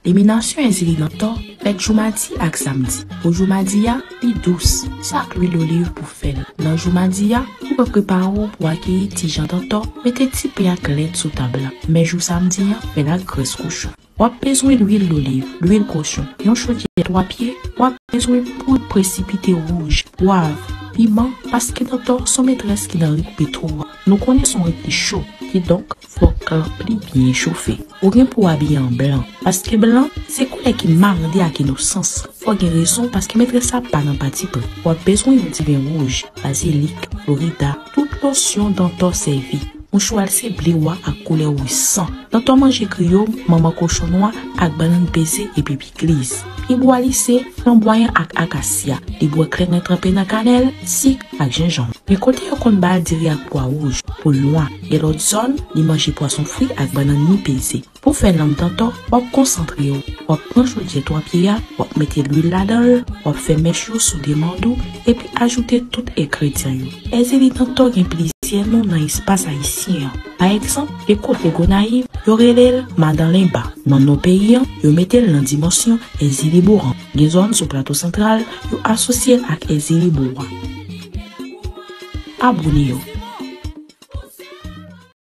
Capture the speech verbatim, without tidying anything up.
Liminasyon èzili dantò fèt jou madi ak samdi. Pou jou madi a, li dous. Se ak lwil oliv pou fè l. Nan jou madi a, ou pral prepare w pou akeyi ti jan dantò, mete ti pen ak lèt sou tab la. Men jou samdi a, fè l ak grès kochon. W ap bezwen lwil oliv, lwil kochon, yon chodyè twa pye, w ap bezwen poud presipite wouj, pwav, piman, paske dantò se yon metrès ki nan rit petwo a. Nou konnen se yon rit ki cho, kidonk fòk lanp li byen chofe. Ou gen pou w abiye an blan, paske blan se koulè ki marande ak inosans. Fò gen rezon paske metrès la pa nan patipri. W ap bezwen yon diven wouj, bazilik, florida, tout losyon dantò sèvi. Mouchwa l se ble wa ak koulè wouj san. Dantò manje griyo, manman kochon nwa ak bannann peze epi pikliz. Pibwa li se flanbwayan ak akasya. Li bwè kleren tranpe nan kanèl, sik ak jenjanm. Men kote yo konn ba l diri ak pwa wouj, poul nwa. Gen lòt zòn, li manje pwason fri ak bannann mi peze. Pou fè lanm dantò, w ap konsantre w. W ap pran chodyè twa pye a, w ap mete lwil ladan l, w ap fè mèch yo sou demann ou, epi ajoute tout engredyan yo. Èzili dantò gen plizyè non nan espas ayisyen an. Pa egzanp, gen kote Gonayiv, yo rele l madan lenba. Nan nò peyi an, yo mete l nan dimansyon èzili boran. Gen zòn sou Plato Santral, yo asosye l ak èzili bowa. Abone yo.